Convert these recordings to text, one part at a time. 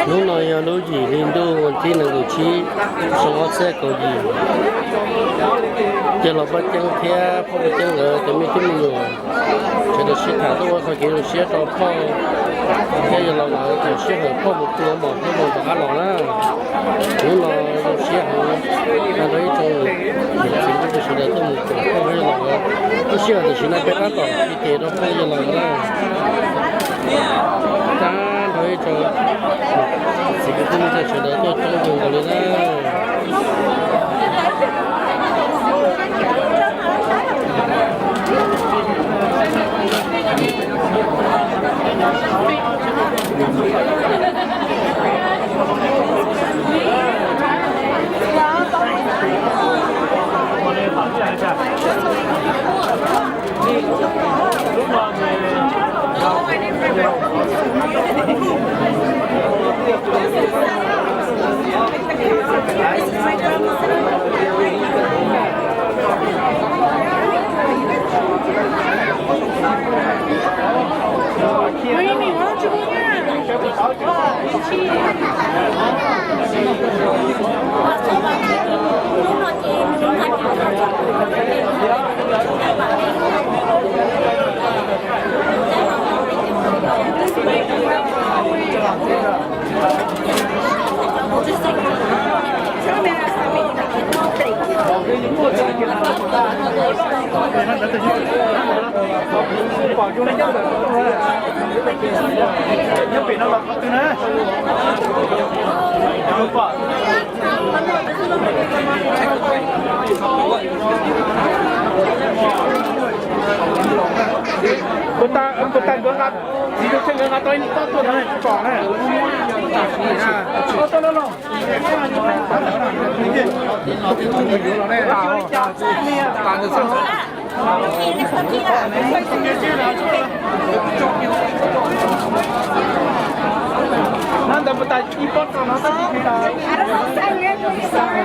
Hnub no yog lub yim hli ntuj vas thib nees nkaum tsib, xyoo ob txhiab kaum yim. Cia los pab ceeb thiab phauj pab ceeb nkawd cov me tub me nyuam sawv daws sib tham tuaj ua qhov kev zoo siab rau phauj thiab yawg laus nkawd thaum sij hawm phauj mus tua mom thiab mus rov qab los na. Hnub no zoo siab heev, nrog ib tsoom niam txiv kwv tij sawv daws tuaj mus koom phauj thiab yawg laus nkawd. Lub sij hawm tam sim no peb tab tom tiv tes rau phauj yawg laus nkawd na. Tab nrog ib tsoom niam txiv kwv tij neej tsa sawv daws tuaj coob kawg nkaus li na. Kuv tas nkawd nqa, txiv tus tsheej nkawd nqa tau ib tob tuaj no tsom na. Tuaj los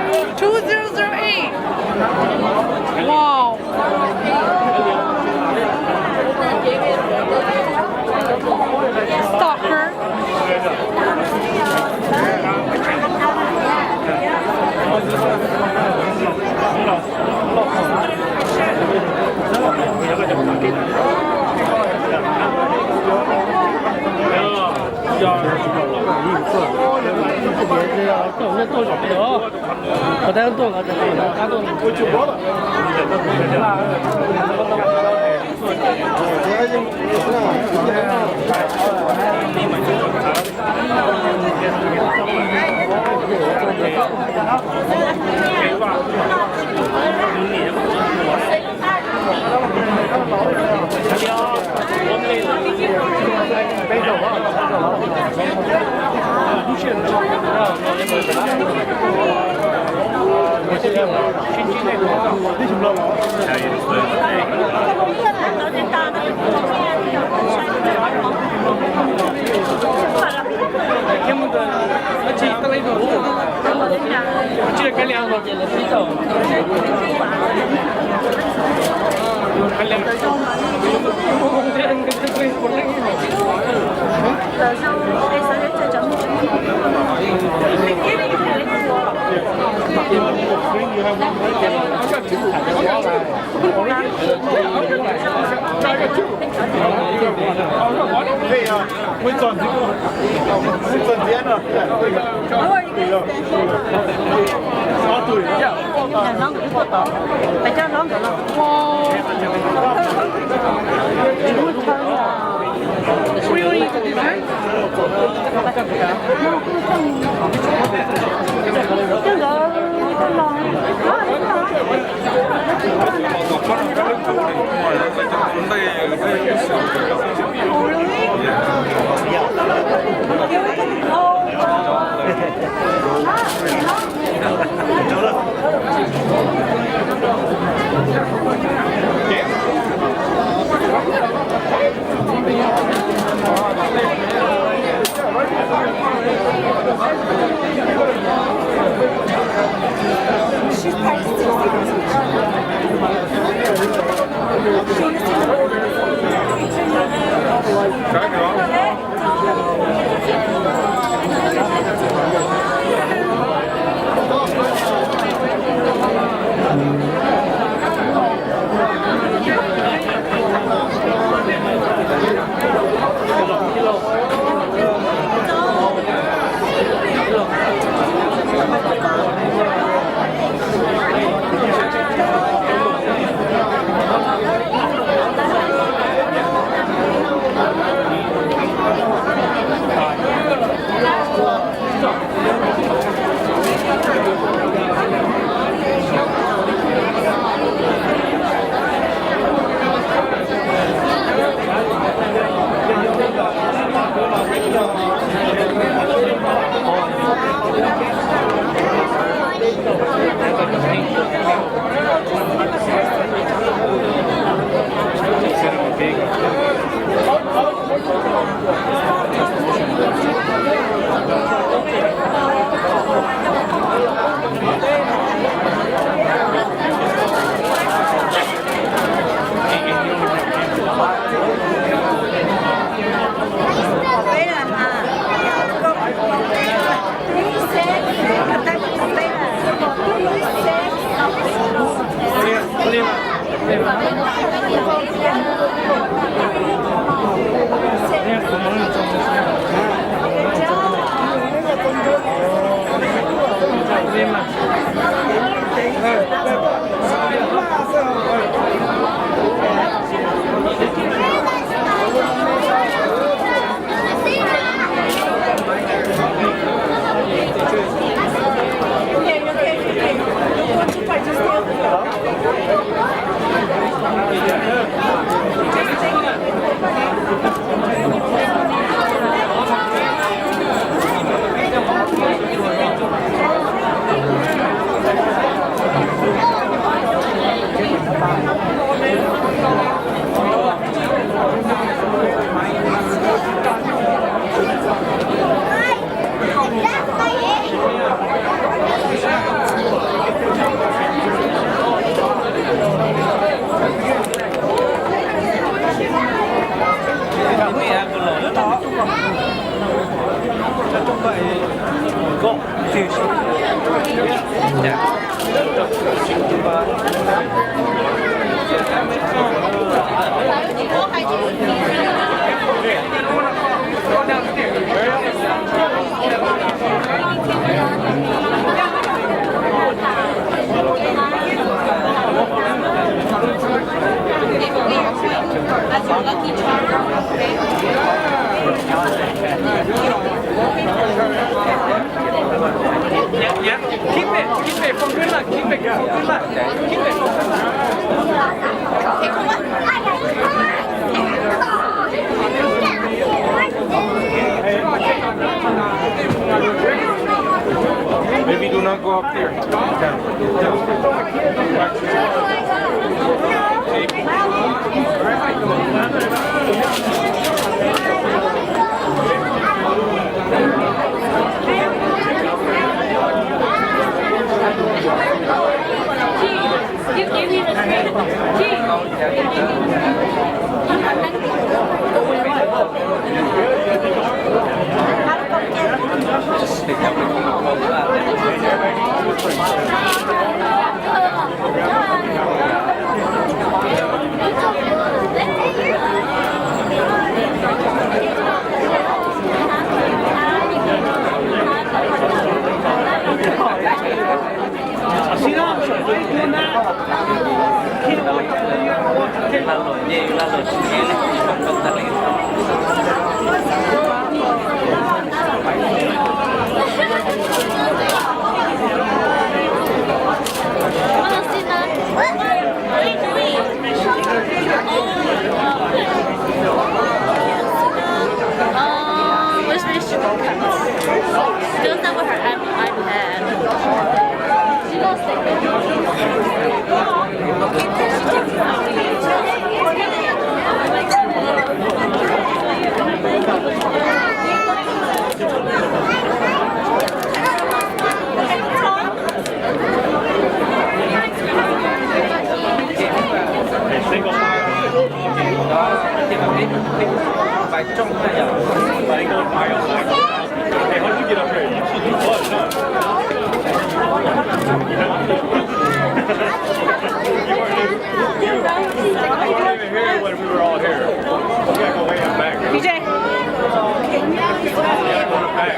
los. Two zero zero eight. Wow. Stalker. Yeah, yeah. Keep it, keep it for good luck. Keep it for good luck. Keep it for good luck. Maybe do not go up there. She goes there with her iPad. Hey, how'd you get up here? You, you was, huh? You weren't even here when we were all here. You gotta go way up back. B J. Yeah, go back.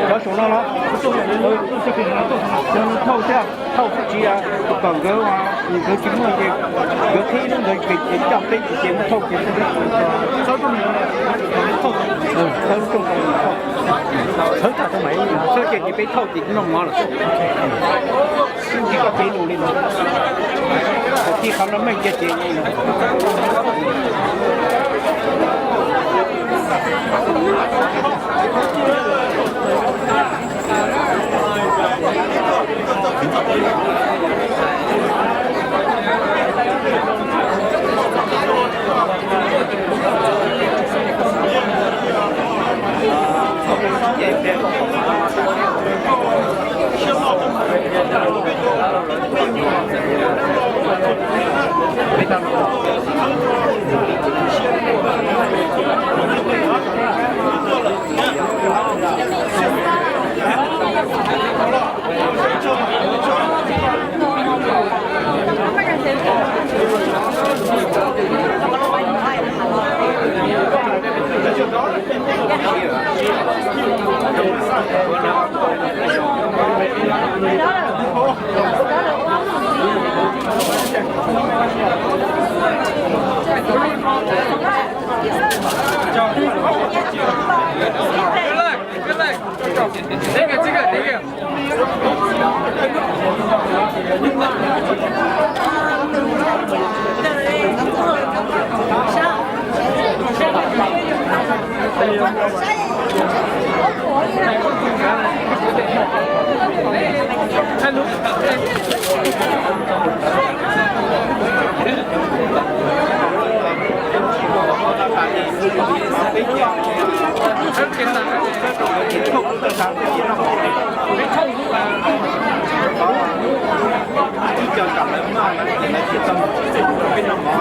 Cov saum no los, thauj thiab, thauj kuj tsis, tus kom nkawd, nkawd tsis muaj ces nkawd qhib lub ntawd ces coj peb ces muab thauj ces thawb rooj, thawb tag tau mas, thawb ces ces peb thauj ces noj mov lawm. Tsis koj cev nus li no, tij qhov no meej cia cev.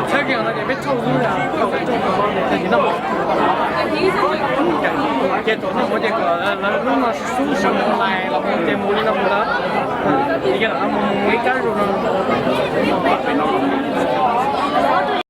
Txhawb kiag no ces peb thauj xwb, ces noj ces kom lawv lub no xub sawv lais los ces mus li no mus ntawd, ces mus mus ib kab zoo no.